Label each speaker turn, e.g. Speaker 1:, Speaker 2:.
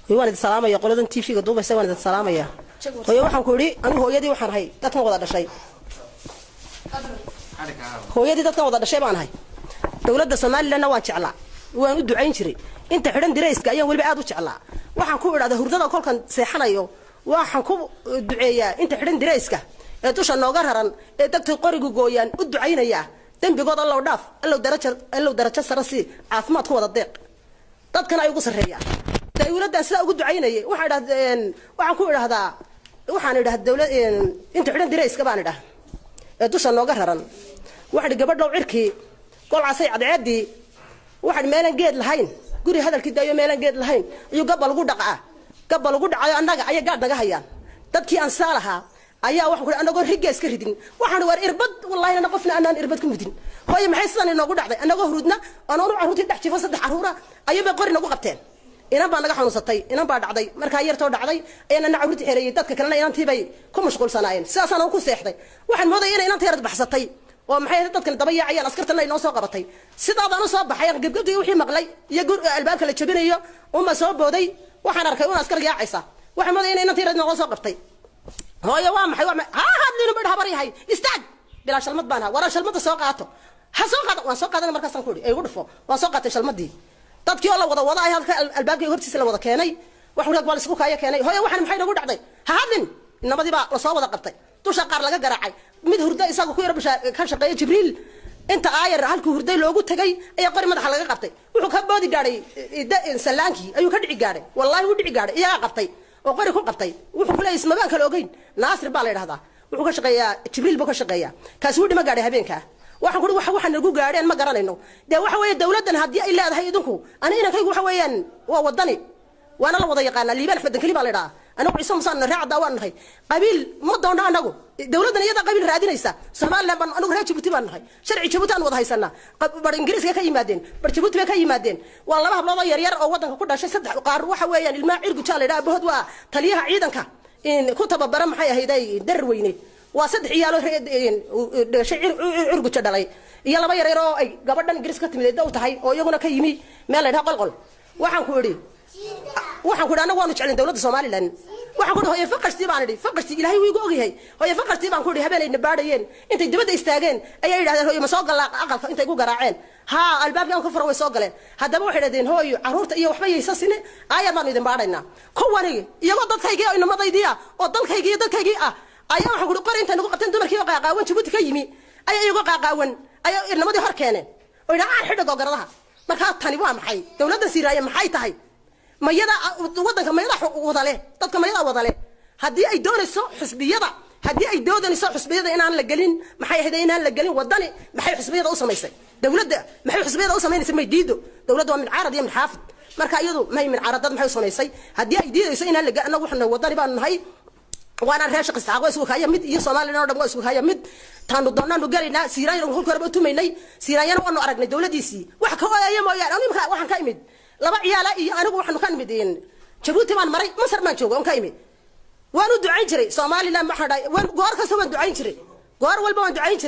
Speaker 1: Waan idin salaamaya, qoladan TV-ga duubaysa waan idin salaamaya. Hooyo, waxaan ku idhi, anigu hooyadii waxaan ahay dadkan wada dhashay, hooyadii dadkan wada dhashay baan ahay. Dowladda Somalilandna waan jeclaa, waan u ducayn jiray. Inta xidhan dirayska ayaan weliba aad u jeclaa. Waxaan ku idhahdaa hurdada kolkan seexanayo, waxaan ku duceeyaa inta xidhan dirayska ee dusha nooga raran ee dagtay qorigu gooyaan u ducaynayaa. Dembigood Allow dhaaf, Allow darajo, Allow darajo sare si caafimaad ku wada deeq, dadkana ay ugu sarreeyaan. Dawladdan sidaa ugu ducaynayay waxaan idhahdaa, waxaan ku idhahdaa, waxaan idhahdaa dawlad inta xidhan dirayska baan idhaha ee dusha nooga raran. Waxaan idhi gabadhow cirkii golcasay cadceeddii, waxaan meelaan geed lahayn guri hadalkii daayo, meelaan geed lahayn ayuu gabal ugu dhaqaa, gabal ugu dhacayo. Annaga ayaa gaadh naga hayaan dadkii aan saa lahaa ayaa waxaan ku anagoo rigga iska ridin. Waxaan war irbad, wallahi ana qofna anaan irbad ku mudin. Hooyo, maxay sidan inoogu dhacday? Anagoo hurudna, anoonu carruurtii dhex jifo, saddex carruura ayuunbay qori nagu qabteen. Inan baa naga xanuunsatay, inan baa dhacday. Markaa yartoo dhacday ayaan ana carruurtii xereeyey, dadka kalena inantii bay ku mashquulsanaayeen. Sidaasaan ku seexday. Waxaan moodaya inay inantii yarad baxsatay oo maxay dadkan daba yaacayaan, askartana inoo soo qabatay. Sidaadaan u soo baxay, gebgebtii wixii maqlay iyo albaabka la jabinayo uma soo booday. Waxaan arkay un askar yaacaysa. Waxaan moodaya inay inantii yarad nooga soo qabtay. Hooyo, waa maxay? Waa maxay? Ha hadlinu bidh, habar yahay, istaag. Bilaa shalmad baan ha waran, shalmada soo qaato, ha soo qaado. Waan soo qaadana. Markaasaan ku idhi igu dhufo. Waan soo qaatay shalmadii. Dadkii oo la wada wada ay halka albaabkii hortiisa la wada keenay. Wax wanaag baa la isku kaaya keenay. Hooyo, waxaan maxay nagu dhacday? Ha hadlin. Inamadii baa lasoo wada qabtay, dusha qaar laga garaacay. Mid hurdo isaga ku yar ka shaqeeya Jibriil inta aayar halkuu hurday loogu tagay ayaa qori madaxa laga qabtay. Wuxuu ka boodi gaadhay salaankii, ayuu ka dhici gaadhay. Wallaahi wuu dhici gaadhay. Iyagaa qabtay oo qori ku qabtay. Wuxuu kuleeyahay ismagaan kale ogeyn. Naasir baa la yidhahdaa, wuxuu ka shaqeeyaa Jibriil buu ka shaqeeyaa. Kaasi wuu dhima gaadhay habeenkaa. Waxaan kuri waxa nagu gaadheen ma garanayno. Dee waxa weeye, dawladdan haddii ay leedahay idinku, ani inankaygu waxa weeyaan waa wadani, waana la wada yaqaanaa. Liibaan Axmed Dankeli baa la idhahaa. Anagu Ciise Musaan ree caddaa waan nahay, qabiil ma doono anagu. Dawladdan iyadaa qabiil raadinaysa. Somaliland baan anagu, reer Jabuuti baan nahay, sharci Jabuuti aan wada haysanaa. Bar Ingiriiska ka yimaadeen, bar Jabuuti bay ka yimaadeen. Waa laba hablood oo yaryar oo waddanka ku dhashay, saddex qaar waxa weeyaan ilmaha Cirgujaa la idhaha. Abood waa taliyaha ciidanka ku tababara, maxay ahayd, Darar Weyne. Waa saddex ciyaalo dhashay Cirguja dhalay iyo laba yaryar oo ay gabadhan Ingiriis ka timid u tahay oo iyaguna ka yimi meel la idhaha Qolqol. Waxaan ku idhi annagu waanu jeclin dawladda Somaliland. Waxaan ku idhi hooyo, faqashtii baan idhi, faqashtii Ilaahay wuu igu ogyahay. Hooyo, faqashtii baan ku idhi. Habeenayna baadhayeen, intay dibadda istaageen ayay yidhahdeen, hooyo, ma soo gallaa aqalka? Intay ku garaaceen haa albaabkii aan ka furo way soo galeen. Haddaba waxay idhahdeen, hooyo, carruurta iyo waxba yaysa sine, aayar baanu idin baadhaynaa. Kuwani iyagoo dadkaygii oo inamadaydii ah oo dalkaygii iyo dadkaygii ah ayaa waxaan ku idhi qori intay nagu qabteen. Dumarkii oo qaaqaawan Jabuuti ka yimi ayaa iyagoo qaaqaawan ayaa inamadii hor keeneen oo yidhaha aan xidha googaradaha. Markaa tani waa maxay? Dawladdan Siiraaya maxay tahay? Mayada waddanka mayada wadale, dadka mayada wadale. Haddii ay doonayso xisbiyada, haddii ay doonayso xisbiyada inaan la gelin, maxay ahayd, inaan la gelin wadani, maxay xisbiyada u samaysay dawladda? Maxay xisbiyada u samaynaysa? May diido dawladda. Waa min caarad iyo min xaafid. Marka iyadu may min caaradad maxay u samaysay haddii ay diidayso inaan la gelin? Annagu waxaan wadani baanu nahay, waana reer Shaqi Isxaaq, waa isku kaya mid iyo Soomaaliland oo dhan waa isku kaya mid. Taanu doonaanu galaynaa. Siiraanyana kolka horeba tumaynay, Siiraanyana waanu aragnay dawladiisii wax ka ooyaya mooyaane. Anigu imika waxaan ka imid laba ciyaala iyo anigu waxaanu ka imid Jabuuti baan maray, Masar baan jooga oon ka imid. Waan u ducayn jiray Somaliland. Waxaan dhahay goor kasta waan ducayn jiray, goor walba waan ducayn jiray.